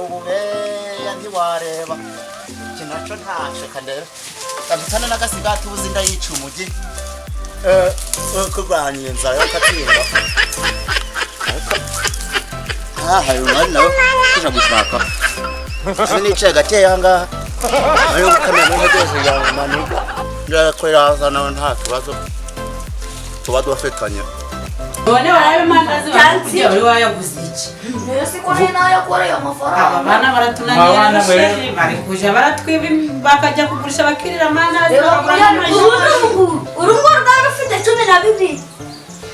Ububeya ntiwareba iki naco ntaco kandera ndamutana n'agasigati ubuzi ndayica umugi kurwanya inzara yo katsinda. Ariko hari umwari nawe kuja gushaka hano nicaye gakeya ahangaha ariko gukamera ntegereje kugira ngo maniga ndakorera nawe nta kibazo tuba dufitanye. None barabe amandazi bakujya wari wayaguze iki? Rero siko nari nayakoreye amafaranga. Aba bana baratunanira. Abana mwe. Rusheje bari kuja baratwiba, bakajya kugurisha bakirira amandazi, Rero bakagura kuriya n'amaji. Uru nguru rwari rufite 12,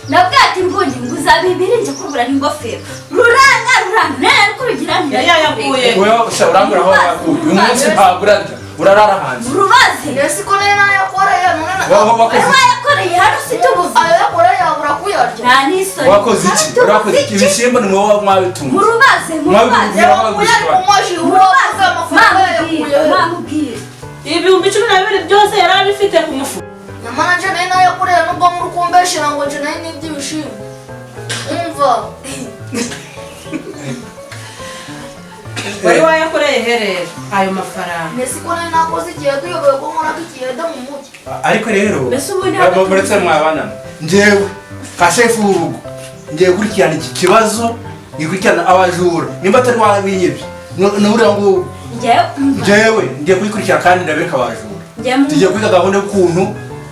nabwo ati mbundi nguza bibiri nje kugura n'ingofero, ruranga ruranga nene ariko rugira nti Yari yayakuye. Wewe usha urangura aho wakuye uyu munsi, ntabwo urarya, urarara hanze. Urubaze. Rero siko nari nayakoreye none Wowe wakoze Wari wayakoreye hano ufite ubuvuzi. Ayo yakoreye yabura kuyarya. Nta n'isoni. Wakoze iki? Urakoze iki? Ibishyimbo ni wowe mwabitunze. Murubaze, murubaze. Reba kuyari kunywa ji urabaze amafaranga Mamubwire. yayakuye. Mamubwire. 12,000 byose yari abifite ku mufuka. Nyamara nje nari nayakoreye nubwo muri kumbeshera ngo nje nari n'iby'ibishimbo. Umva. Wari wayakoreye herero ayo mafaranga? Mbese ko nari nakoze ikiyede, uyobewe ko nkoraga ikiyede mu mujyi? Ariko rero Mbese ubu muretse mwabana, njyewe nka shefu w'urugo ngiye gukurikirana iki kibazo, ngikurikirana abajura nimba atari wabinyibye n'uriya ngubu. Njyewe Njyewe ngiye kubikurikirana kandi ndabereka abajura. Njyewe Tugiye kwiga gahunda y'ukuntu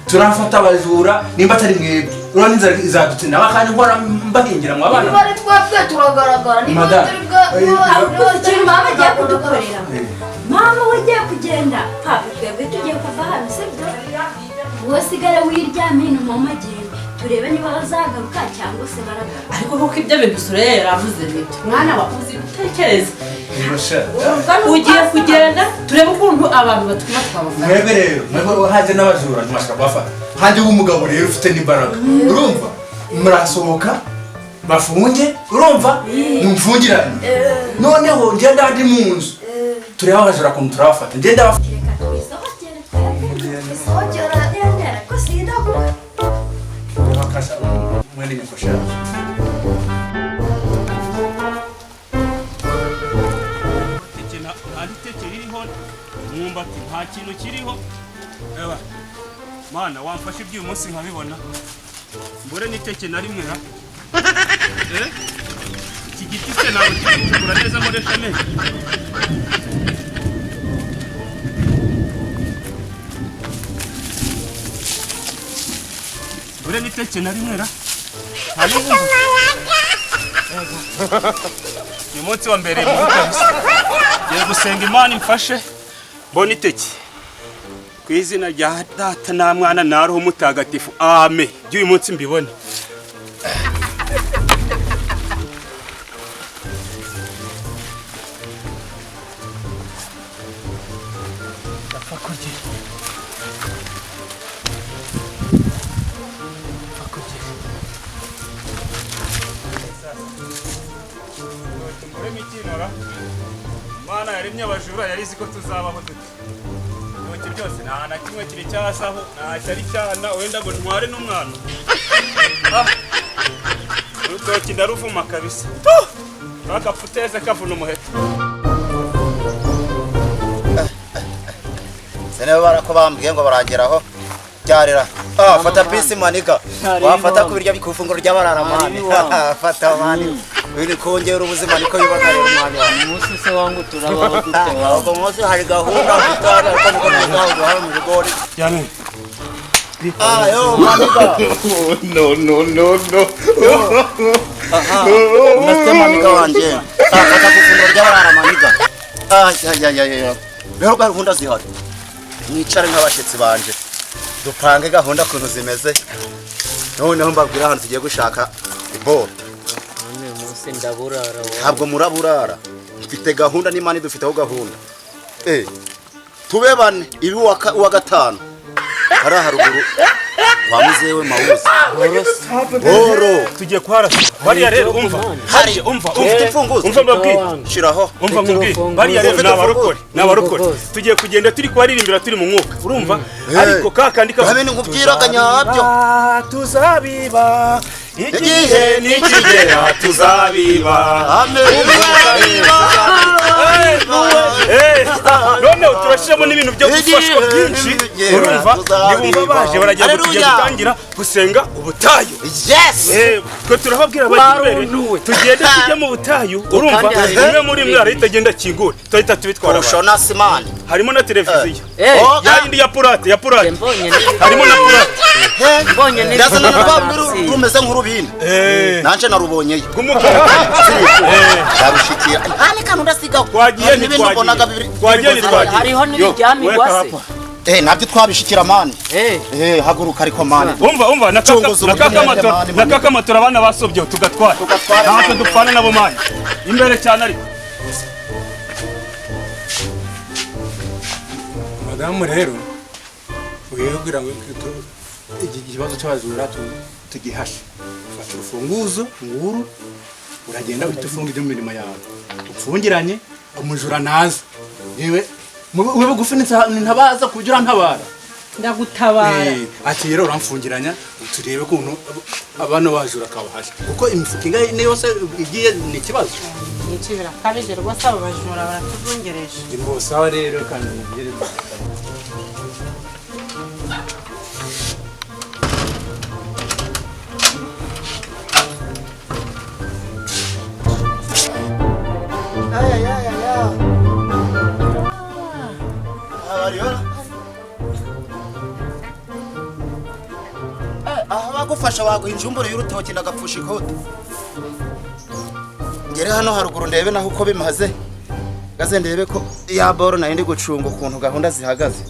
turafata abajura nimba atari mwebwe. Urabona inzara izadutsinda kandi nkora mbahingira mwabana. Niba ari twebwe turagaragara, niba Madame. atari bwa niba Ahubwo niba ikintu mama agiye kudukorera, Eh. mama we agiye kugenda, papa, twebwe tugiye kuva hano, sibyo? Wowe sigara wiryamiye na mama agenda, turebe niba bazagaruka cyangwa se baragaruka. Ariko kuko ibyo bintu Sureye yaravuze nibyo, mwana wa uzi gutekereza. Ugiye kugenda turebe ukuntu abantu batuma twabafata. Mwebwe rero, mwebwe haje n'abajura ntimwashobora kubafata hanjye w'umugabo rero ufite n'imbaraga. Urumva murasohoka bafunge, urumva mumfungirane, noneho ngenda ndi mu nzu turebe abajura ukuntu turabafata, ngenda Reka twisohokere twebwe. Isohokere. Gendera ko sindaguka. Bakasha mwene nyoko shaje. Iteke nta iteke ririho, umwumbati nta kintu kiriho. Ewa mana, wamfashe iby'uyu munsi nkabibona, mbure n'iteke na rimwe ra. Eh? Iki giti se ntabwo kiri gucukura neza nkoresha amenyo? Mbure n'iteke na rimwe ra, nta n'umwumbati. Uyu munsi wa mbere mubi kabisa. Ngiye gusenga Imana imfashe mbone iteke. Ku izina rya Data na Mwana na Roho Mutagatifu, amen. By'uyu munsi mbibone. Ndapfa kurya. Ndapfa kurya. Mureme ikinora. Imana yaremye abajura yari izi ko tuzabaho dute? Ibitoki byose nta na kimwe kiri cyasaho, nta cyari cyana wenda ngo ntware n'umwana. Ah, urutoki ndaruvuma kabisa. Tuh! Akapfa uteze kavuna umuheto. Sene barako bambwiye ngo barangeraho byarira. Ah, fata pisi maniga, wafata ku biryo ku ifunguro ry'abarara man. Fata man, biri kongera ubuzima niko bibaga rero mwana wawe. Umunsi se wangu turabaho dute wawe? Ahubwo munsi hari gahunda mfite, ariko niko nazaho mu bigori. Cyane. Ah, yo maniga. No, no, no, no. Aha, unafite maniga wanje. Ah, fata ku ifunguro ry'abarara maniga. Ah, ya ya ya ya, rero gahunda zihari, mwicare nk'abashyitsi banje dupange gahunda ukuntu zimeze, noneho mbabwira ahantu tugiye gushaka iboro. None uyu munsi ndaburara wawe? Ntabwo muraburara, mfite gahunda n'Imana idufiteho gahunda. Tube bane ibi uwa gatanu hariya haruguru kwa muzewe Mawuzi boro. Tugiye kuharasa bariya rero, umva. Hari Umva. ufite imfunguzo? Umva mbabwire. Shiraho. Umva nkubwire, bariya rero ni abarokore, ni abarokore. Tugiye kugenda turi kubaririmbira turi mu mwuka, urumva? Ariko ka kandi Habe nkubwiraga nyabyo. Tuzabiba, igihe nikigera tuzabiba. Amen. n'ibintu byo gufashwa byinshi. Urumva, nibumva baje baragira ngo tugiye gutangira gusenga ubutayu. Yes. Twe turababwira bajya imbere, tugende tujye mu butayu. Urumva, umwe muri mwe arahita agenda akingura, tuhita tubitwara abantu. Ushona simani. Harimo na televiziyo Eh, ya yindi ya purate, ya purate. Mbonye n'ibi- Harimo na purate. Mbonye n'ibi- Ndazana na rwa rundi rumeze nk'urubindi. Nanje narubonyeyo. Rw'umukara. Ndarushikira. Nta n'akantu ndasigaho. Twagiye Hari n'ibindi mbonaga ntitwagiye. bibiri. Twagiye ntitwagiye. Hariho n'ibiryamirwa se. Nabyo twabishikira mani. Eh. Haguruka ariko mani. Umva, umva, na kaka Cunguza na kaka ubugeni, matora, mani, na kaka matora abana basobyeho tugatwara. Tugatwara. Ntacyo dupfana nabo mani. Imbere cyane ariko. Madamu rero ugiye kugira ngo iki kibazo cy'abajura tugihashe, ufata urufunguzo nguru, uragenda uhita ufunga ibyo mu mirimo yawe upfungiranye, umujura naza yewe ube bugufi, ntabaza ku buryo urantabara. Ndagutabara. Ati rero uramfungiranya turebe ukuntu abana bajura kabahasha, kuko imifuka ingahe ni yose igiye ni ikibazo. Iki birakabije rwose, abo bajura baratuzungereje. Ni sawa rero, kandi mugere. Aho bagufasha baguha injumbure y'urutoki, ndagapfusha ikote. Ngere hano haruguru ndebe naho uko bimaze. Gaze ndebe ko ya boro nari ndi gucunga ukuntu gahunda zihagaze.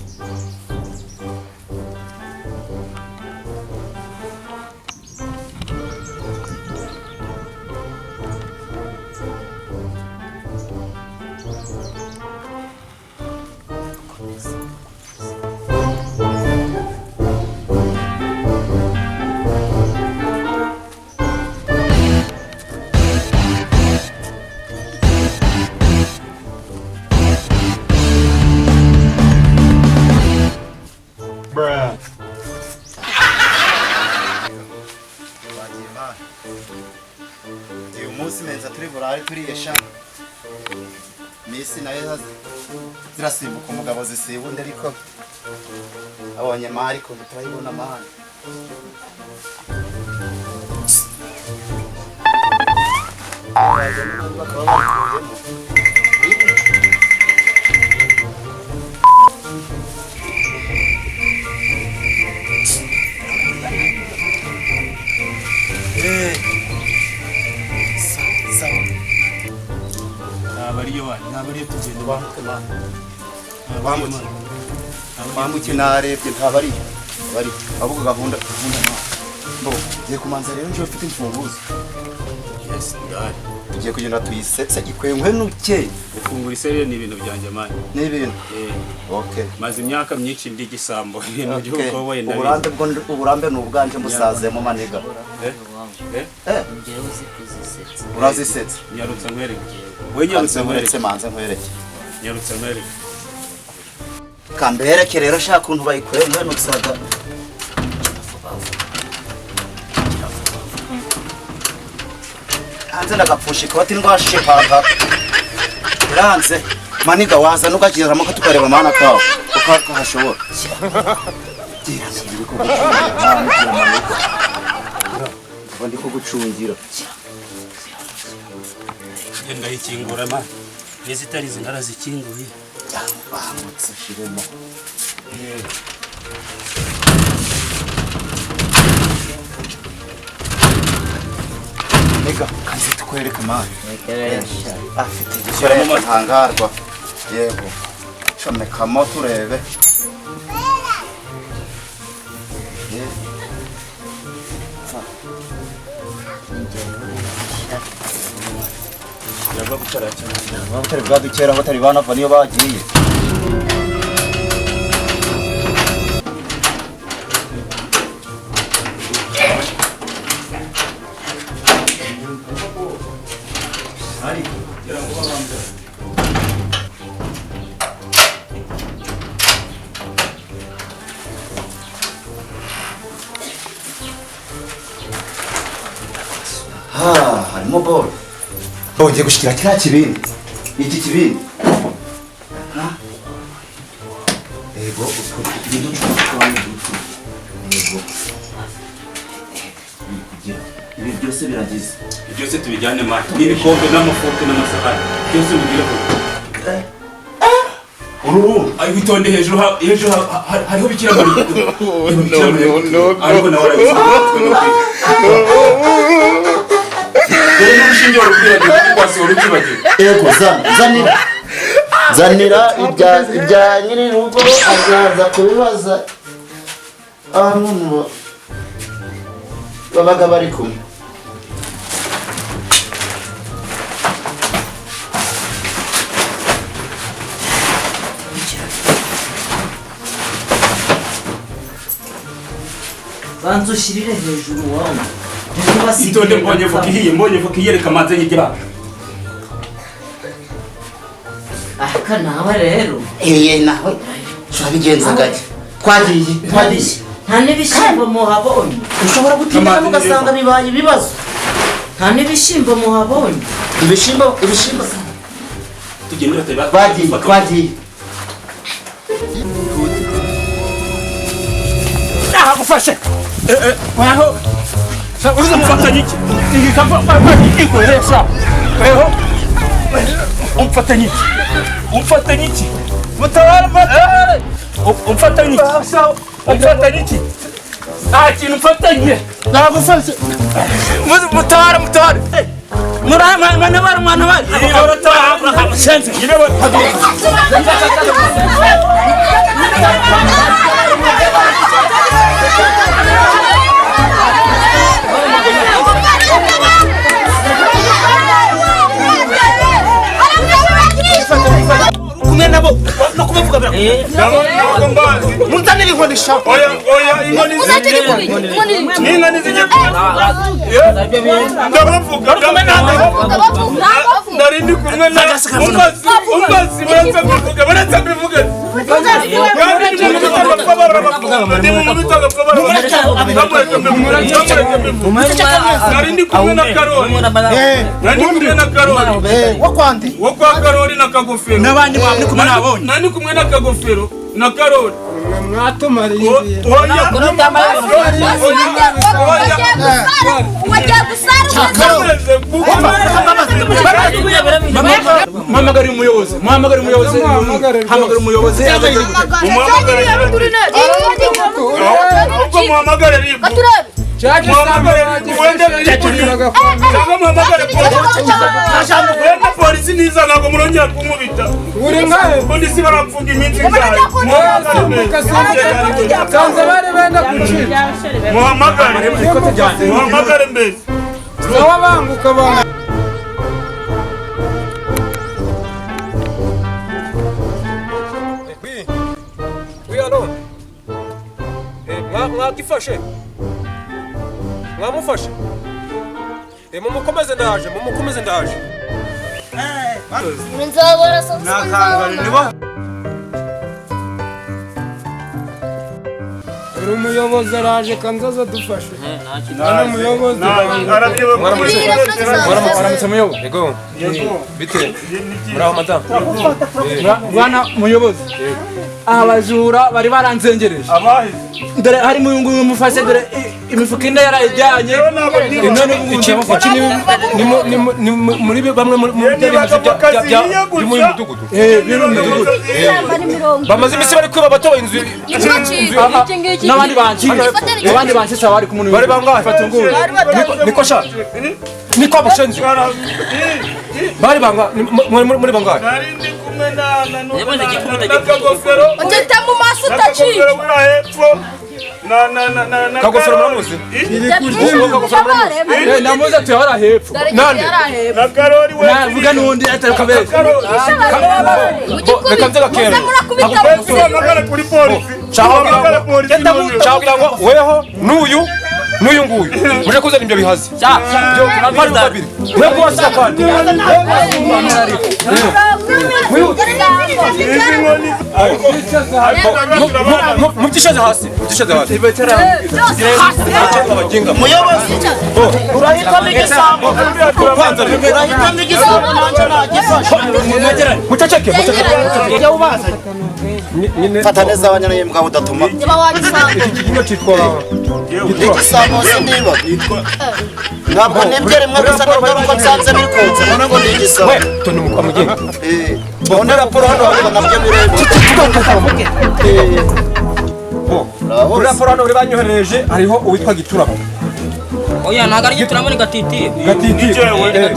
Twagiye mani. Uyu munsi menza turi burare turiye sha. Misi nayo zirasimbuka umugabo zisiba undi, ariko abonye mari ko turayibona mani. Bakaba barikuyemo. Sawa. Ntabwo ariyo wani, ntabwo ariyo, tugenda. Wambuke mani. Wambuke. Wambuke, narebye ntabwo ariyo. Bari ahubwo gahunda gahunda mani. Bo, ngiye kumanza rero nje ufite imfunguzo. Yes, ndahari. Tugiye kugenda tuyisetse ikwenkwe nuke. Gufungura iserire ni ibintu byanjye mani. Ni ibintu. Okay. Maze imyaka myinshi ndi igisambo, ibintu Okay. by'ubukoboyi ndabizi. Uburambe bwo uburambe ni ubwanje musazemo maniga. Eh? Eh? Njyewe uzi kuzisetsa. Urazisetsa. Nyarutsa nkwereke. We nyarutsa Nyarutse nkwereke. Manze nkwereke. Nyarutsa nkwereke. Kambereke rero shaka ukuntu bayikwenkwe nutsaga. Hanze ndagapfusha ikoti ndwashe ipantaro. Biranze. Maniga waza nugakiramo ko tukareba mana kawe. Uko kahashobora. Gira ndi kugucungira maniga. Ubu ndi kugucungira. Genda ikingura mani. N'izitari izi narazikinguye. Bambutse shiremo. Nega, kanze tukwereke mani. Afite igikoresho ntangarwa. Yego. Comekamo turebe. Batari bwadukera, batari banava niyo bagiye. Ha, harimo bolo. Bongeye gushikira kiriya kibindi. Iki kibindi. Ha? Yego, uducupa twawe duto. Yego. Ibi byose biragize. Byose tubijyane mata. N'ibikombe n'amafoke n'amasahani. Byose mugire ko. Uru ayo witonde hejuru hejuru hariho Bikira Mariya. No, no, no. Ariko nawe arabizi. Dore n'urushinge warubwiraga rwose warubyibagiwe. Yego, zanira. Zanira ibya nyiri rugo azaza kubibaza abantu babaga bari kumwe. Banza ushyirire hejuru wawe. Itonde mbonye voka ihiye, mbonye voka ihiye reka manze nyigira. Aka nawe rero. Nawe turabigenza gake. Twagiye. Nta n'ibishyimbo muhabonye. Ushobora gutinda ugasanga bibaye ibibazo. Nta n'ibishyimbo muhabonye. Ibishyimbo. Tugende batari twagiye. Nagufashe. Waho. Uza mfatanye iki? Igikoresha. Weho. Umfatanye iki? Umfatanye iki? Mutabara mutabara. Umfatanye iki? Umfatanye iki? Nta kintu mfatanye. Nagufashe. Mutabara mutabara. Mwana bari mwana bari. Kumwe nabo no kubavuga munzanire inkoni sha. Oya oya inkoni zijye ndabavuga nari kumwe na umbazi baranza mbivuga nari kumwe na Karoli wo kwa Karoli na Kagofero n'abandi bamwe kumwe nabonye nari kumwe na Kagofero na Karoli mwatumariye muhamagare umuyobozi muhamagare umuyobozi hamagara umuyobozi muhamagare ribu wenda polisi niza ntabwo murongera kumubita polisi baramfunga iminsi muhamagare mbese mwagifashe mwamufashe mumukomeze ndaje mumukomeze ndaje uri umuyobozi araje kanzaza dufashe waramutse muyobozi yego bite muraho madamu bwana muyobozi abajura bari baranzengereje dore harimo uyu nguyu umufashe dore imifuka ine yarayijyanye ni muri bamwe mu mudugudu bamaze iminsi bari kwiba batoba inzu n'abandi bancitse abandi bancitse bari kumwe bari bangahe niko sha niko abashenzi bari banga muri bangahe nari ndi kumwe na Kagofero ugenda mu maso utaciye na Kagofero muramuzi namuzi atuye hariya hepfo nande na Karoli we navuga n'undi atari kabere reka nze gakera kuri polisi cyangwa ngo weho n'uyu n'uyu nguyu muje kuzana ibyo bihazi babiri mwe kubasiga kandi izi Mubyishaze hasi, mubyishaze hasi. Muyobozi, urahitamo igisambo. Urahitamo igisambo nanjye nagifashe. Muceceke, muceceke. Fata neza abanyana udatuma. Niba wagisambo. Iki kintu cyitwa igisambo siniba. Ntabwo nibye rimwe gusa ntabwo nsanze bikunze none ngo ni igisambo. We, toni mukamugenda. None raporo hano nabyo bireba. Kuri raporo hano bari banyoherereje hariho uwitwa Giturabo. Oya ntabwo ari Giturabo ni Gatiti. Gatiti.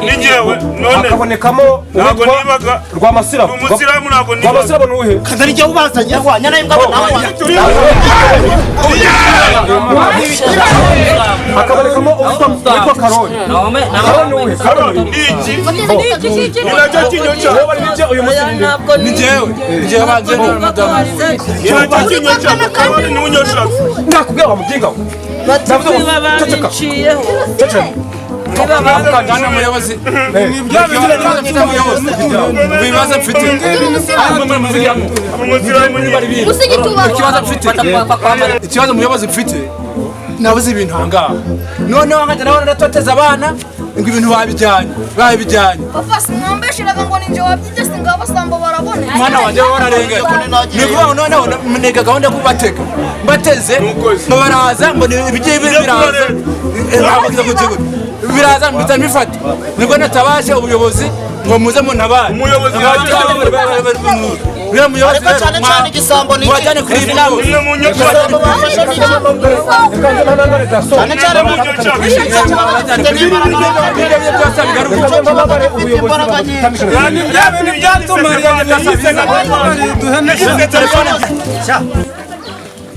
Ni njyewe none hakabonekamo uwitwa Rwamasirabo. Umusiramu ntabwo nibaga. Rwamasirabo ni uwuhe? Kandi ari jye ubazanye wa nyana y'imbwa nawe. Hakabonekamo uwitwa Karoli. Karoli ni uwuhe? Karoli ni iki? Ni nacyo kinyoca. Uyu munsi ni njyewe. Ni njyewe banze ni madamu. Ni nacyo kinyoca. Karoli ni unyosha. Nakubwira wa mujinga we. Niba babinciyeho. Bwana muyobozi, ibibazo mfite ikibazo muyobozi mfite nabuze ibintu ahangaha noneho nkajya nabona natoteza abana ngo ibintu babijyanye babijyanye. Papa sinambesheraga ngo ninjye wabyigeze ngo abasambo barabone. Mwana wanjye wararenganye ni ukuvuga ngo noneho nega gahunda yo kubatega mbateze ngo baraza ngo ibigiye biraza biraza mpita mbifata nibwo natabaje ubuyobozi ngo muze muntabare. Umuyobozi ariko cyane cyane igisambo ni wajyane kuri ibi nabo cyane cyane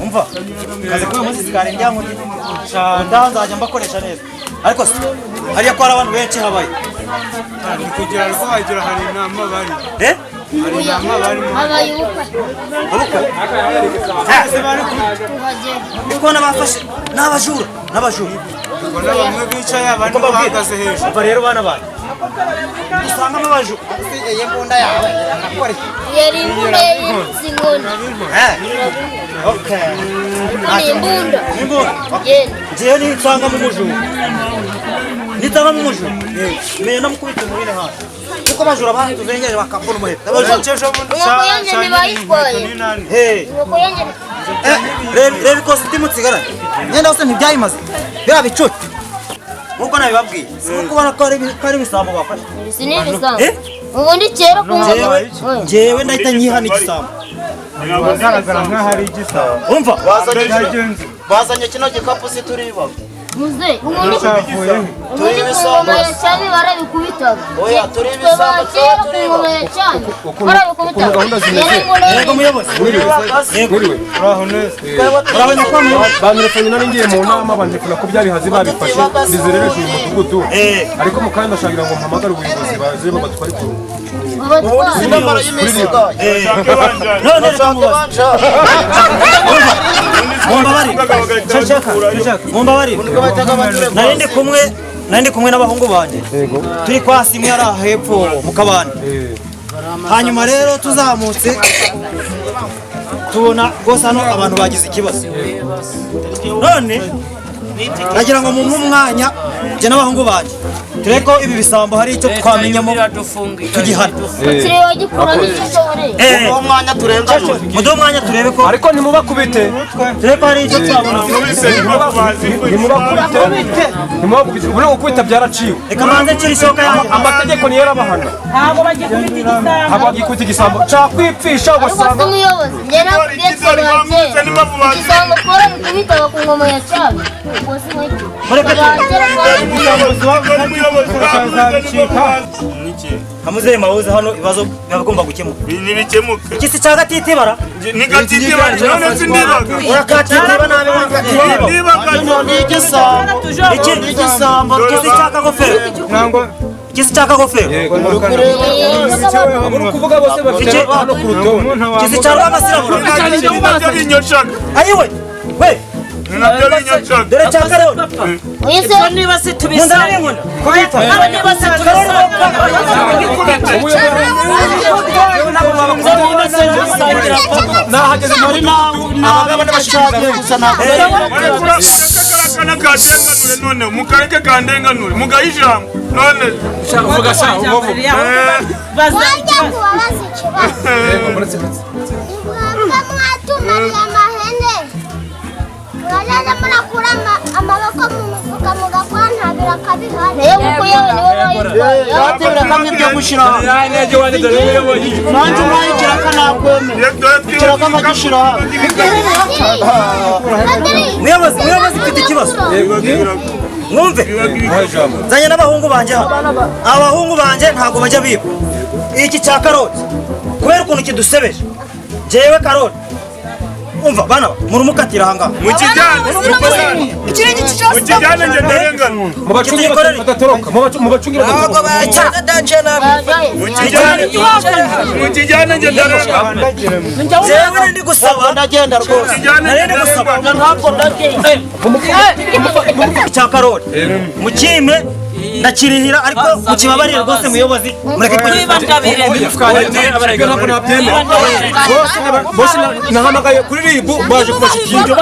Umva kaze kuba munsi zikare ndyango ndanzajya mbakoresha neza ariko hariya ko hari abantu benshi habaye ni kugira ngo hagira hari inama bari hari inama bari habaye ubukwe ubukwe niko nabafashe n'abajura n'abajura ubona bamwe bicaye abandi bahagaze hejuru umva rero bana bana usangamo abajura iyi mbunda yawe irakora yari imbunda y'inkoni. Okay. Ni imbunda. Imbunda. Njyewe nitsangamo umujura. Nitsangamo umujura. Menya namukubita umubine hasi. Kuko abajura batuzengereje bakakora umuheto. Inkoko yanjye ntibayitwaye. Inkoko yanjye. Reba ikositimu nsigaranye. Imyenda yose ntibyayimaze. Biriya bicuti. Nkuko nabibabwiye. Si kubona ko ari ibisambo bafashe. Si ni ibisambo. Ubundi kera ku ngoma. Njyewe ndahita nyihana igisambo. Bigaragara nkaho ari igisambo. Umva bazanye kino gikapu si turiba. Muze ubundi ku ngoma ya cyami barabikubitaga. Oya turi ibisambo kera ku ngoma ya cyami barabikubitaga. Yego muyobozi. Mwiriwe. Uraho neza. Uraho neza. Bantelefone nari ngiye mu nama bantelefona ko byabihazi babifashe bizerereje uyu mudugudu. Ariko mu kanya ndashaka ngo mpamagare ubuyobozi baze babatware ku Sinamara y'iminsi igaye. None mumbabarire. Nari ndi kumwe n'abahungu banjye turi kwa Simwe yari hepfo mu kabande. Hanyuma rero tuzamutse tubona rwose hano abantu bagize ikibazo. None nagira ngo mumpe umwanya njye n'abahungu banjye turebe ko ibi bisambo hari icyo twamenyamo tugihana. Muduhe umwanya turebe ko ariko ntimubakubite turebe ko hari icyo twabona. Ntimubakubite ntimubakubite ubona gukubita byaraciwe. Reka manze nshyire ishoka yanjye. Amategeko niyo yarabahana. Ntabwo bagikubita igisambo. Ntabwo bagikubita igisambo cyakwipfisha ugasanga. Umuyobozi njye nakubwiye igisambo twarabikubitaga ku ngoma ya cyami. Hamuze mabuze hano ibibazo bigomba gukemuka. Ntibikemuke. Iki si cya gatitibara? Ni gatitibara none sindibaga. Urakatitiba nabi wakatitiba. Ndibaga ni igisambo. Iki ni igisambo. Iki si cya kagofero. Iki si cya kagofero. Uri kuvuga bose bafite hano ku rutonde. Iki si cya rwamasirabura. Ayiwe. We. Dore cya Karoli. Niba se tubisanga. Kubita. Niba se tubisanga. Nahageze muri nawe n'abashyize gusa ntabwo. Kana kandenganure none mukareke kandenganure mugahe ijambo none. Uvuga sha uvuga. Wajya kubabaza ikibazo. Mwebwe mwatumariye amahene, murajaja murakura amaboko mu mifuka mugakora nta biraka bihari. Yatebera kamwe ibyo gushyira hano. Nanjye umpaye ikiraka nakwemera. Ikiraka nkagishyira hano. Muyobozi, muyobozi, mfite ikibazo. Mwumve, nzanye n'abahungu banjye hano. Abahungu banjye ntabwo bajya biba. Iki cya karoti kubera ukuntu kidusebeje, njyewe karoti umva bana murumukatira aha ngaha. Mukijyane mukijyane nge ndarengana. Mubacunge badatoroka, mubacunge badatoroka. Mukijyane nge ndarengana. Njyewe nari ndi gusaba, Ndagenda rwose. nari ndi gusaba Ntabwo ndagenda. Icya karoti mukime ndakirihira, ariko mukibabarire rwose muyobozi, mureke. Bose nahamagaye kuri RIB baje kubashyikira.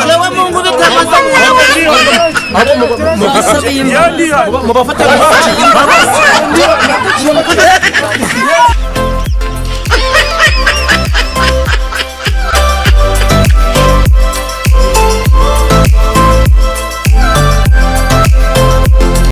Jewe Mungu bitamaze. Mubafata.